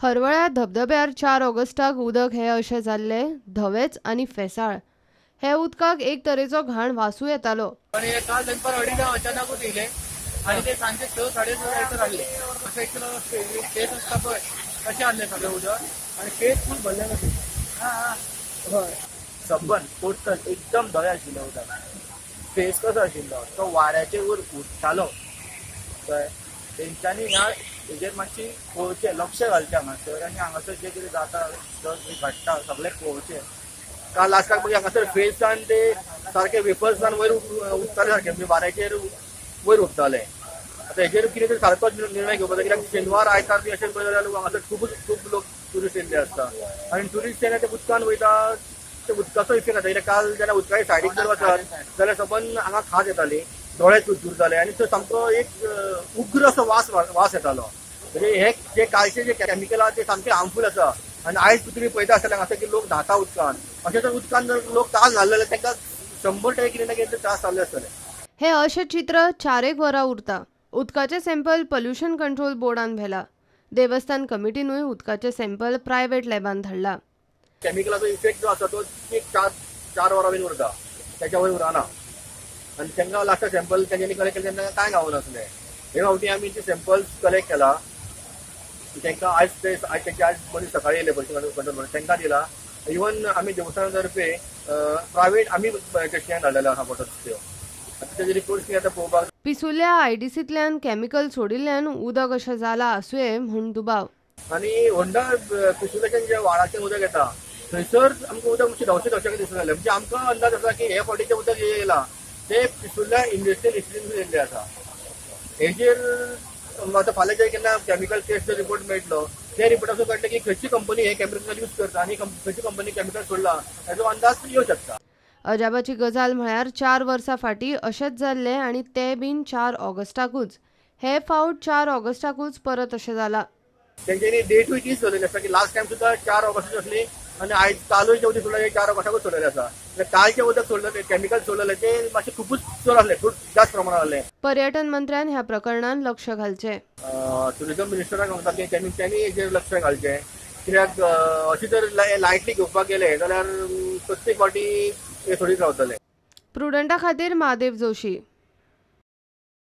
हरवळ्या धबधब्यार 4 ऑगस्टाक उदक हे अशें जाल्लें धवेच आनी फेसाळ. हे उदकाक एक तरेचो घाण वासूय येतालो. काल दनपार 2:30 अचानकूच येयले आनी ते सांजे 6, 6:30 जायसर आसले. अशें एक फेस आसता पळय तशें आसलें सगळें उदक आनी फेस फूल भरलें कशें. हय, सबन टोटल एकदम धवें आशिल्लें उदक. फेस कसो आशिल्लो तो वाऱ्याचेर वयर उडटालो. कळ्ळें, तेंच्यांनी ह्या हेजेर मातशी पळोवचें, लक्ष घालचें हांगासर आनी हांगासर जें कितें जाता घडटा सगळें पळोवचें. काल लास्टाक मागीर हांगासर फेसान ते सारके वेफर्सान वयर उडटाले, सारके म्हणजे वाऱ्याचेर वयर उडटाले. आतां हेजेर कितें तरी सारको निर्णय घेवपाक जाय, कित्याक शेनवार आयतार बी अशें पळयत जाल्यार हांगासर खूब खूब लोक ट्युरिस्ट येयल्ले आसता आनी ट्युरिस्ट जेन्ना ते उदकान वयता ते उदकाचो इफेक्ट जाता. कित्याक काल जेन्ना उदकाच्या सायडीक जर वचत जाल्यार सबंद हांगा खाज येताली, दोळे चुरचुरताले आनी तो सामको एक उग्र असो वास वास येतालो. म्हणजे हे जे कालचे जे केमिकल आहा ते सामके हार्मफूल आसा आनी आयज तुमी पळयता आसतले हांगासर की लोक न्हाता उदकान. अशें जर उदकान जर लोक काल न्हाले जाल्यार तांकां 100% कितें ना कितें त्रास जाल्ले आसतले. हे अशें चित्र 4-1 वरां उरता. उदकाचें सॅम्पल पॉल्युशन कंट्रोल बोर्डान व्हेला. देवस्थान कमिटीनूय उदकाचें सॅम्पल प्रायव्हेट लॅबान धाडला. केमिकलाचो इफेक्ट जो आसा तो एक 4 वरां बीन उरता, त्याच्या वयर उरना. आनी तांकां लास्ट सॅम्पल तेंच्यांनी कलेक्ट केलें तेन्ना कांय गावनासलें. हे फावटी आमी ते सॅम्पल्स कलेक्ट केला, तांकां आयज ते तेंचे आयज मनीस सकाळी येयले पॉल्युशन कंट्रोल बोर्ड तांकां दिला. इवन आमी देवस्थाना तर्फे प्रायवेट आमी टेस्टिंगाक धाडलेले आसा बॉटल्स त्यो. आतां तेजे रिपोर्ट्स आतां पळोवपाक. पिसुल्ल्या आयडीसींतल्यान केमिकल सोडिल्ल्यान उदक अशें जालां आसुये म्हूण दुबाव. आनी होंडा पिसुल्याच्यान जे व्हाळाचें उदक येता थंयसर आमकां उदक मातशें धवशें धवशें दिसून आयलें. म्हणजे आमकां अंदाज आसा की हे फावटी जें उदक येयलां तें पिसुल्ल्या इंडस्ट्रियल इस्टेटीन येयल्लें आसा. हेजेर आतां फाल्यां जे केन्ना केमिकल टेस्ट रिपोर्ट मेळटलो त्या रिपोर्टाचो कळटलें की खंयची कंपनी हे केमिकल यूज करता आनी खंयची कंपनी केमिकल सोडला हेजो अंदाज येवं शकता. अजाबाची गजाल म्हळ्यार 4 वर्सां फाटीं अशेंच जाल्लें आनी तें बीन 4 ऑगस्टाकूच. हे फावट 4 ऑगस्टाकूच परत अशें जालां. तेंच्यांनी डेटूय तीच दवरलेली आसा की लास्ट टायम सुद्दां 4 ऑगस्टाक आसली आनी आयज कालूय जें उदक सोडलें 4 ऑगस्टाकूच सोडलेलें आसा. कालचें उदक सोडलें केमिकल सोडलेलें तें मातशें खुबूच चड आसलें, खूब जास्त प्रमाणात आसलें. पर्यटन मंत्र्यान ह्या प्रकरणान लक्ष घालचें. ट्युरिजम मिनिस्टराक सांगता की तेंच्यांनी हेजेर लक्ष घालचें, कित्याक अशें जर लायटली घेवपाक गेले जाल्यार प्रत्येक फावटी हे सोडीत रावतले. प्रुडंटा खातीर महादेव जोशी.